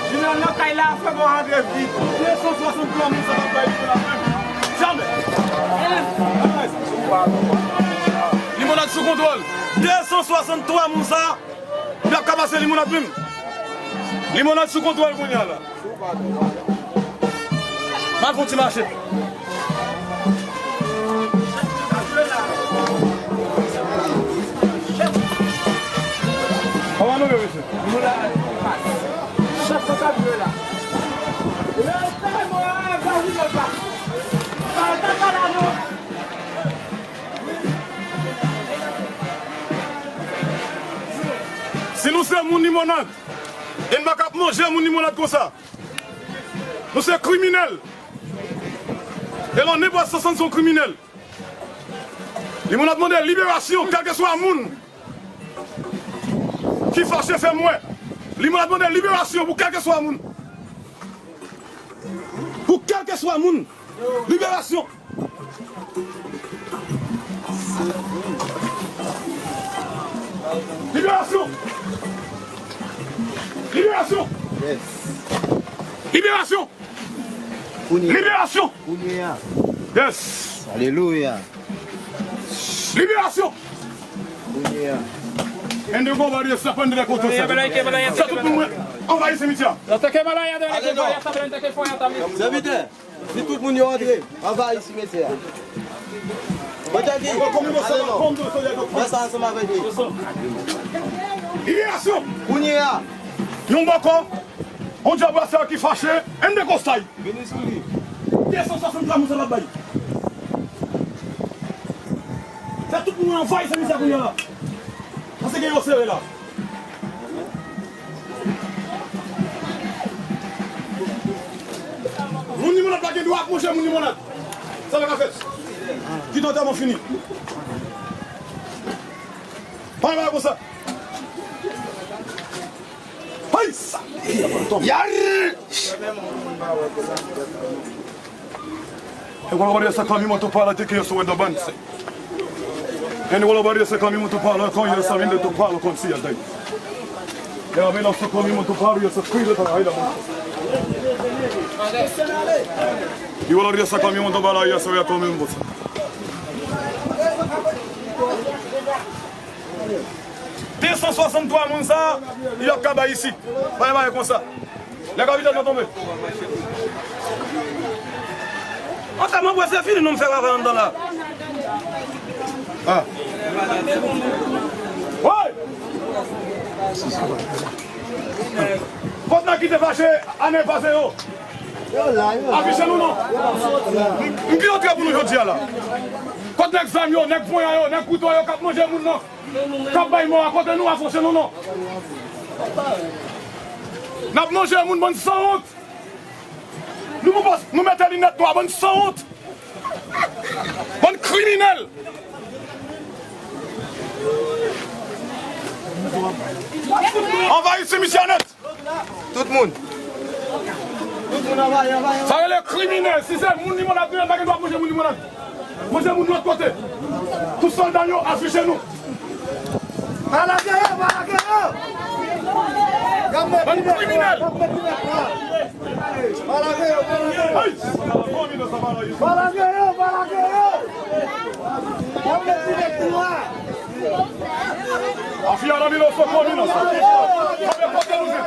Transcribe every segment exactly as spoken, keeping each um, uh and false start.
Jounen nan kay la, frè mwen, André Vit. De san swasanntwa moun sa ap bay pou la menm. Jamè. Limonad sou kontwòl. De san swasanntwa moun sa, y ap ka pase limonad menm. Limonad sou kontwòl kounye a la. M al fè yon ti mache. Kòman nou ye, mesye? Chèf sa ka jwe la. Si nou se moun Limonad, e n pa ka ap manje moun Limonad konsa. Nou se kriminèl. E nan nenpòt sans, nou se yon kriminèl. Limonad mande liberasyon, kèlkeswa moun ki fache fè m wè. Limonad mande liberasyon pou kèlkeswa moun. Pou kèlkeswa moun. Liberasyon. Liberasyon. Liberasyon. Liberasyon. Kounye a. Liberasyon. Kounye a. Yes. Alelouya. Liberasyon. Kounye a. And the robbery is happening there, kote sa. Sa tout moun anvayi simityè. Sèvitè, di tout moun yo antre, anvayi simityè a. Mwen te di, ale non. Mwen sa ansanm avèk li. Liberasyon. Kounye a. Yon bòkò. On djab sa ki fache, and the ghost eye. Vini sou li. De san swasanntwa moun sa l ap bay. Fè tout moun anvayi simityè kounye a la. Paske gen yo sere la. Moun Limonad pa gen dwa ap manje moun Limonad. Sa pa ka fèt. Kite antèman fini. Pa yon bagay konsa. Hay sa! Yar! E wala wari esa kami mo to pala te ke yo so wenda banse. E ni wala wari esa kami mo to pala kon yo sa vinde to pala kon si ya dai. E a vela so kami mo to pala yo sa kuida ta haida mo. Ni wala wari esa kami mo to pala yo sa ya kami mo. De san swasanntwa moun sa, y ap ka bay isi. Bay, bay konsa. Lè kapitèn nan tonbe. Antèman, bwè, se fini, nou m fè travay anndan la. Ah. Woy! Kot nèg ki te fache ane pase yo? Yo la, yo la. Afiche nou non. M pi antre pou nou jodi a la. Kot nèg zam yo, nèg ponyan yo, nèg kouto yo k ap manje moun nan? K ap bay mò a kote nou, afwonse nou non. N ap manje moun, bann sanwont. Nou, nou pòs, nou mete linèt nwa, bann sanwont. Bann kriminèl. Anvayi simityè nèt. Tout moun. Tout moun anvayi, anvayi, anvayi. Sa rele kriminèl. Si se moun Limonad nou ye, pa gen dwa manje moun Limonad. Manje moun lòt kote. Tout sòlda yo afiche nou. Pa lage yo, pa lage yo. Bann kriminèl. Pa lage yo, pa lage yo. Ay! Pa lage yo, pa lage yo. Afia la milo so komino so. Kote nou ye?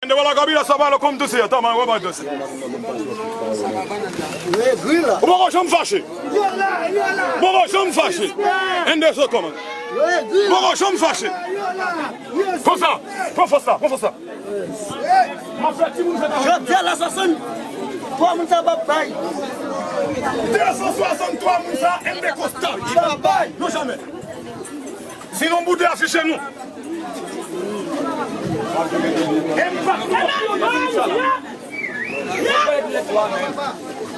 Nde wala kabila sa pale kòm tou se tama wè pa dose. Ou poko janm fache. Ou poko janm fache. Nde so kòman. Ou poko janm fache. Konsa, pran fòs la, pran fòs la. M ap fè timoun fè travay. Jodi a la swasanntwa moun sa p ap bay. De san swasanntwa moun sa, N D Costa. Li p ap bay. Non, jamè. Si nou boude afiche nou. E m p ap.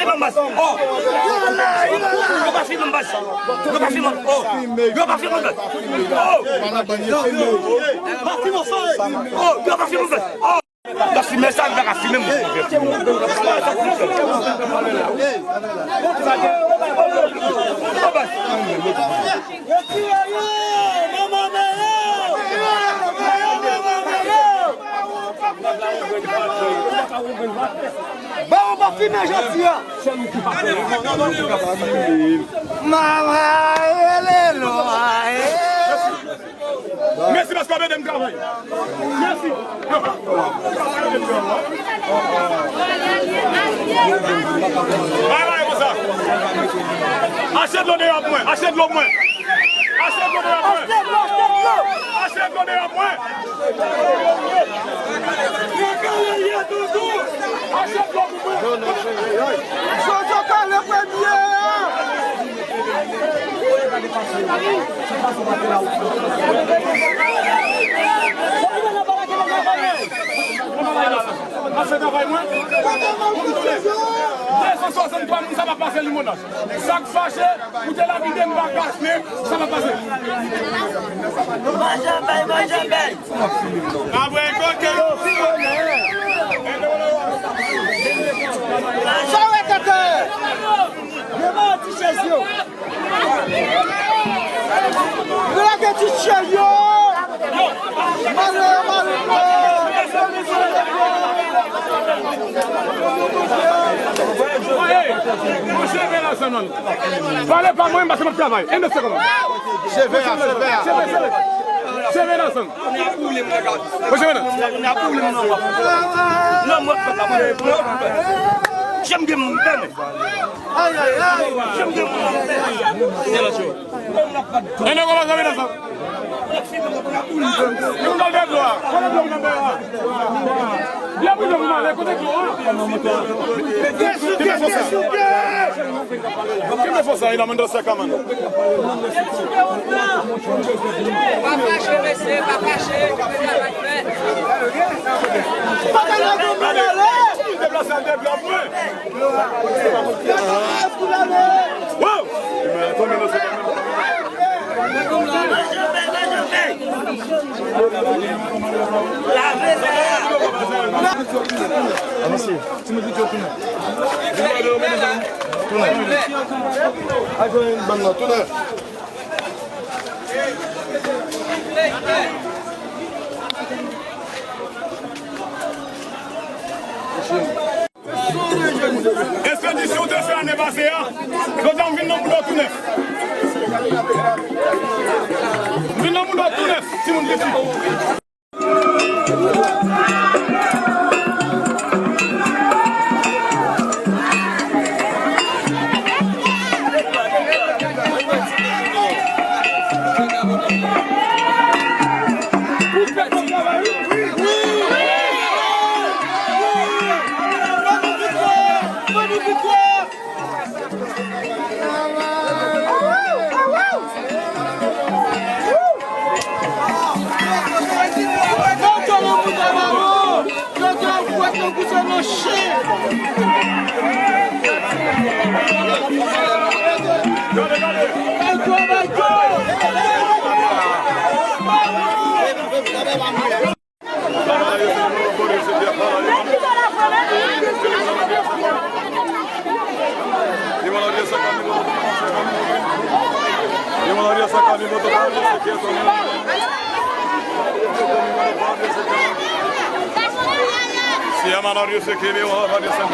filme m, baz. Oh. Yo pa filme m, baz. Yo pa filme m. Oh. Yo pa filme m, baz. Oh. Oh. Yo pa filme m, baz. Oh. Nan fime sa, li pa ka fime m. Bon, ou pa fime jodi a. Mama, ele lo, ae. Mèsi paske w ap ede m travay. Mèsi. Bay, bay, konsa. Achte dlo deyò pou mwen. Achte dlo pou mwen. Achte dlo deyò pou mwen. Achte dlo, achte dlo. Achte dlo deyò pou mwen. Achte dlo pou mwen. Jojo kale premye a. Mwen fè travay mwen. De san swasanntrwa moun sa pa pase limonaj. Sa k fache, ou te lapide m pa kache, sa pa pase. Manje bay, manje bay. Apre kote yo. Sa wè tete. Devan ti chèz yo. Yo lage ti chèz yo. Male, male, male. Pale pa mwen, paske m ap travay. Enn de segonn. Cheve a, cheve a. Cheve, cheve. Cheve nan san. Mwen cheve nan. Nan mwen fè la mwen. Jan m gen moun pèmè. Ay, ay, ay. Jan m gen moun pèmè. Enn de gwo pa cheve nan san. Yon kal de dlo a. Kòlè dlo nan bè a. Byen prive pou m ale kote dlo a. Kenbe fò sa. Kenbe fò sa, e la mwen danse kaman. Pa fache, mesye, pa fache. Deplase al de blan mwen. Wow! Avanse. Ti moun piti yo tounen. Tounen. Al jwenn bann nan, tounen. Enstitisyon w te fè ane pase a, jodi a m vin nan boudò tou nèf. M vin nan boudò tou nèf, timoun piti. Se a mano, Dios se que me va a aparecer.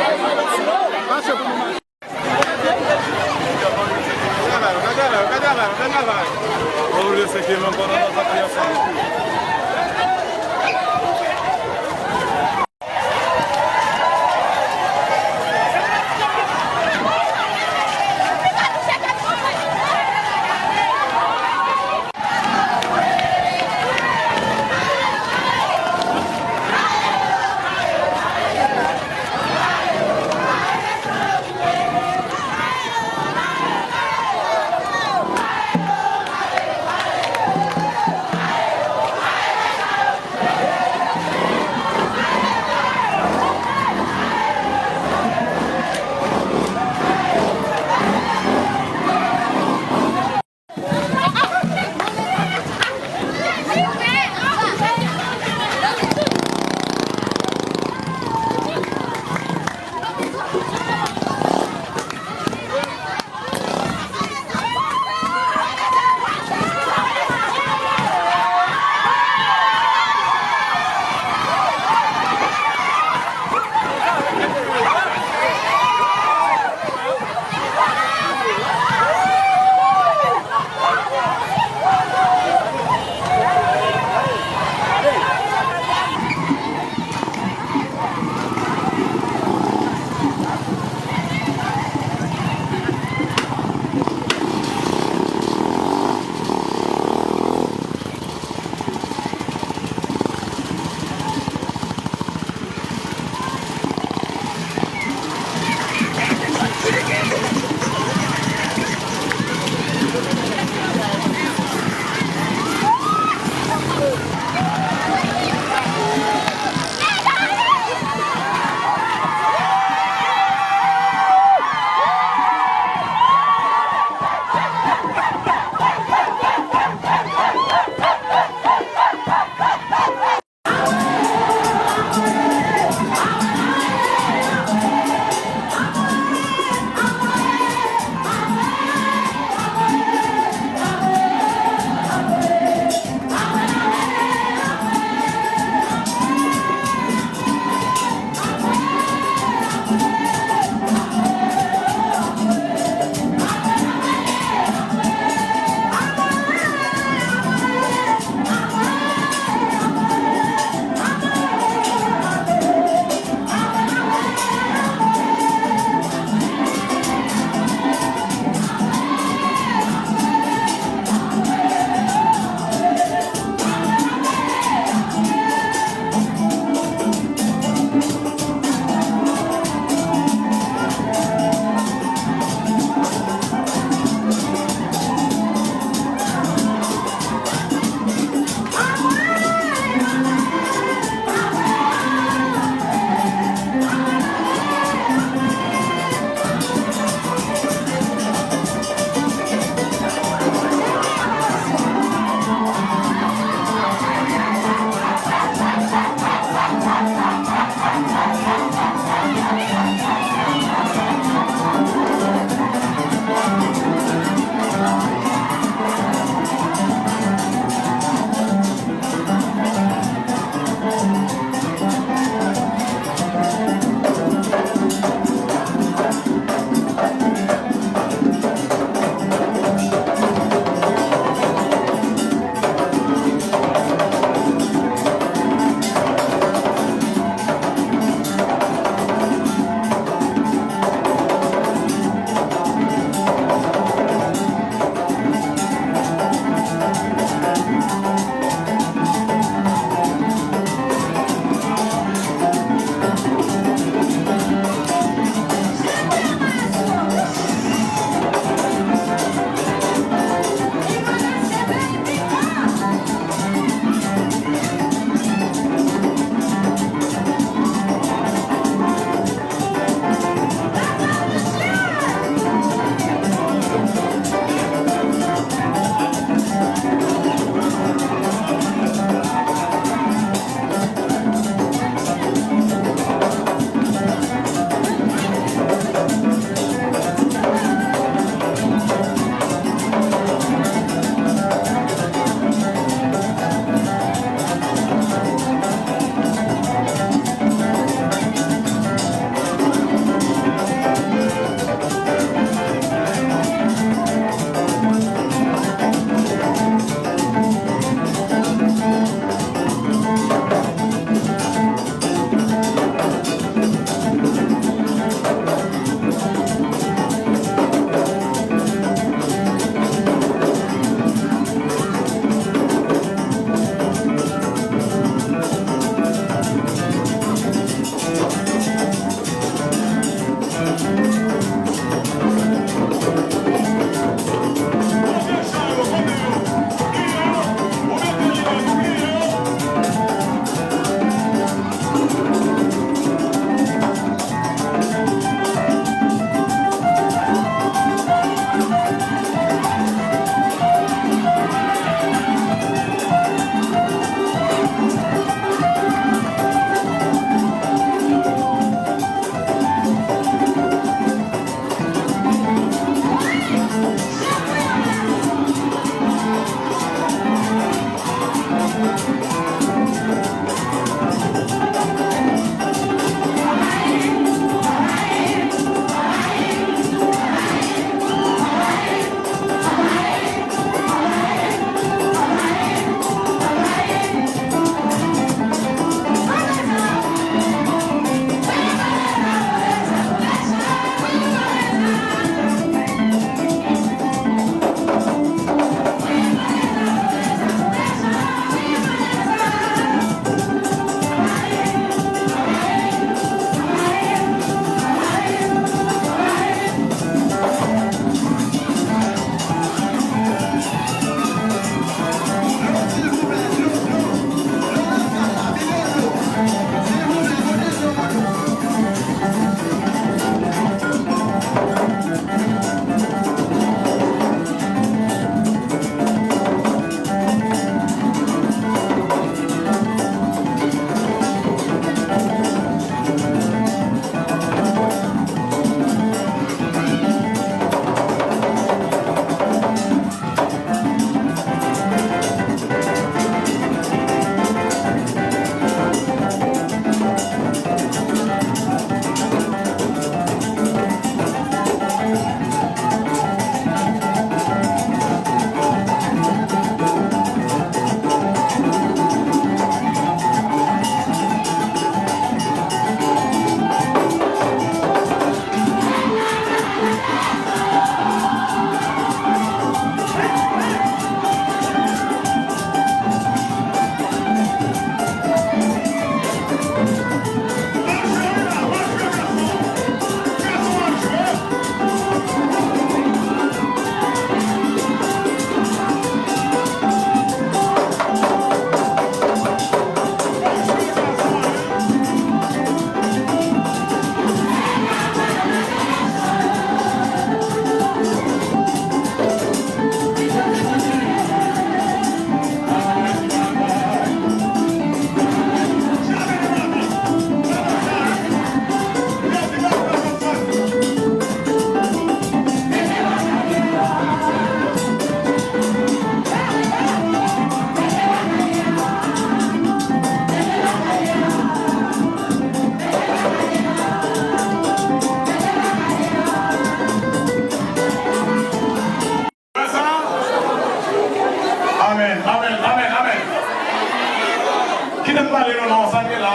Non, non, sa te la.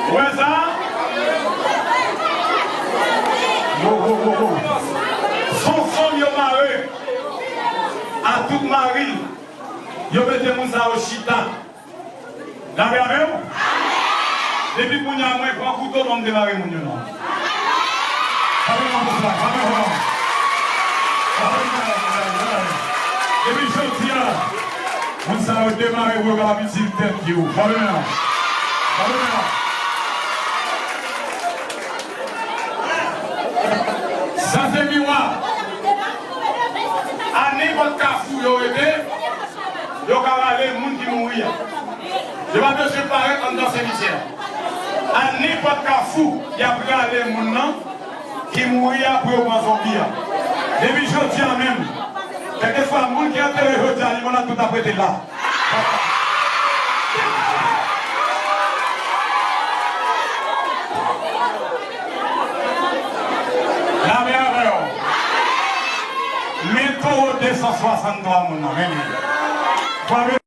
Ou wè sa? Wo, wo, wo, wo. Son fanm yo mare a tout mari. Yo mete moun sa yo chita. N ap avè w? Depi kounye a, mwen pran kouto, mwen m demare moun yo non. Sa fè non pou sa, sa fè non. Sa fè non. Depi jodi a, moun sa yo demare pou yo kapab itil tèt yo. Sa fè non. Sa fè non. Sa se miwa. A nenpòt kafou yo rete, yo ka rale moun ki mouri a. Yo pa bezwen parèt anndan simityè. A nenpòt kafou, y ap rale moun nan ki mouri a pou yo pran zonbi a. Depi jodi a menm, kèlkeswa moun ki antere jodi a, limonad tout ap rete la. Lame avè w. Men towo de san swasanntwa moun nan, men li.